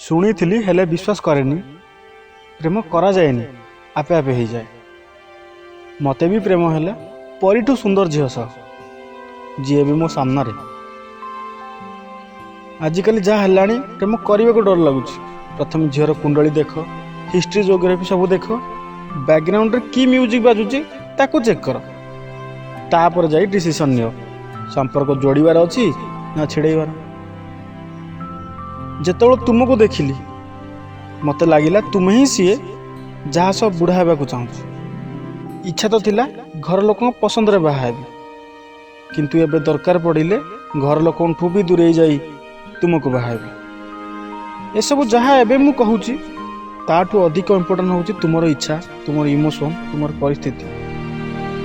ଶୁଣିଥିଲି, ହେଲେ ବିଶ୍ୱାସ କରେନି। ପ୍ରେମ କରାଯାଏନି, ଆପେ ଆପେ ହେଇଯାଏ। ମୋତେ ବି ପ୍ରେମ ହେଲା ପରୀଠୁ ସୁନ୍ଦର ଝିଅ ସହ, ଯିଏ ବି ମୋ ସାମ୍ନାରେ। ଆଜିକାଲି ଯାହା ହେଲାଣି, ପ୍ରେମ କରିବାକୁ ଡର ଲାଗୁଛି। ପ୍ରଥମେ ଝିଅର କୁଣ୍ଡଳୀ ଦେଖ, ହିଷ୍ଟ୍ରି, ଜୋଗ୍ରାଫି ସବୁ ଦେଖ, ବ୍ୟାକଗ୍ରାଉଣ୍ଡରେ କି ମ୍ୟୁଜିକ୍ ବାଜୁଛି ତାକୁ ଚେକ୍ କର, ତାପରେ ଯାଇ ଡିସିସନ୍ ନିଅ ସମ୍ପର୍କ ଯୋଡ଼ିବାର ଅଛି ନା ଛିଡ଼େଇବାର। ଯେତେବେଳେ ତୁମକୁ ଦେଖିଲି, ମୋତେ ଲାଗିଲା ତୁମେ ହିଁ ସିଏ ଯାହା ସହ ବୁଢ଼ା ହେବାକୁ ଚାହୁଁଛି। ଇଚ୍ଛା ତ ଥିଲା ଘର ଲୋକଙ୍କ ପସନ୍ଦରେ ବାହା ହେବି, କିନ୍ତୁ ଏବେ ଦରକାର ପଡ଼ିଲେ ଘର ଲୋକଙ୍କଠୁ ବି ଦୂରେଇ ଯାଇ ତୁମକୁ ବାହା ହେବି। ଏସବୁ ଯାହା ଏବେ ମୁଁ କହୁଛି, ତାଠୁ ଅଧିକ ଇମ୍ପୋର୍ଟାଣ୍ଟ ହେଉଛି ତୁମର ଇଚ୍ଛା, ତୁମର ଇମୋସନ୍, ତୁମର ପରିସ୍ଥିତି।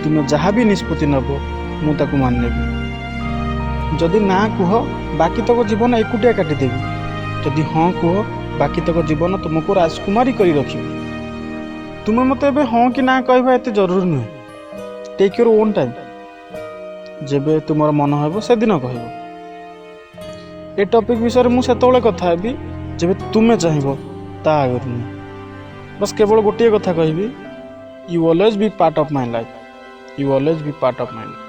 ତୁମେ ଯାହା ବି ନିଷ୍ପତ୍ତି ନେବ, ମୁଁ ତାକୁ ମାନିନେବି। ଯଦି ନା କୁହ, ବାକି ତକ ଜୀବନ ଏକୁଟିଆ କାଟିଦେବି। ଯଦି ହଁ କୁହ, ବାକି ତକ ଜୀବନ ତୁମକୁ ରାଜକୁମାରୀ କରି ରଖିବି। ତୁମେ ମୋତେ ଏବେ ହଁ କି ନା କହିବା ଏତେ ଜରୁରୀ ନୁହେଁ। Take your own time. ଯେବେ ତୁମର ମନ ହେବ, ସେଦିନ କହିବ। ଏ ଟପିକ୍ ବିଷୟରେ ମୁଁ ସେତେବେଳେ କଥା ହେବି ଯେବେ ତୁମେ ଚାହିଁବ, ତା ଆଗରୁ ନୁହେଁ। ବାସ୍, କେବଳ ଗୋଟିଏ କଥା କହିବି, you always be part of my life, you always be part of my life.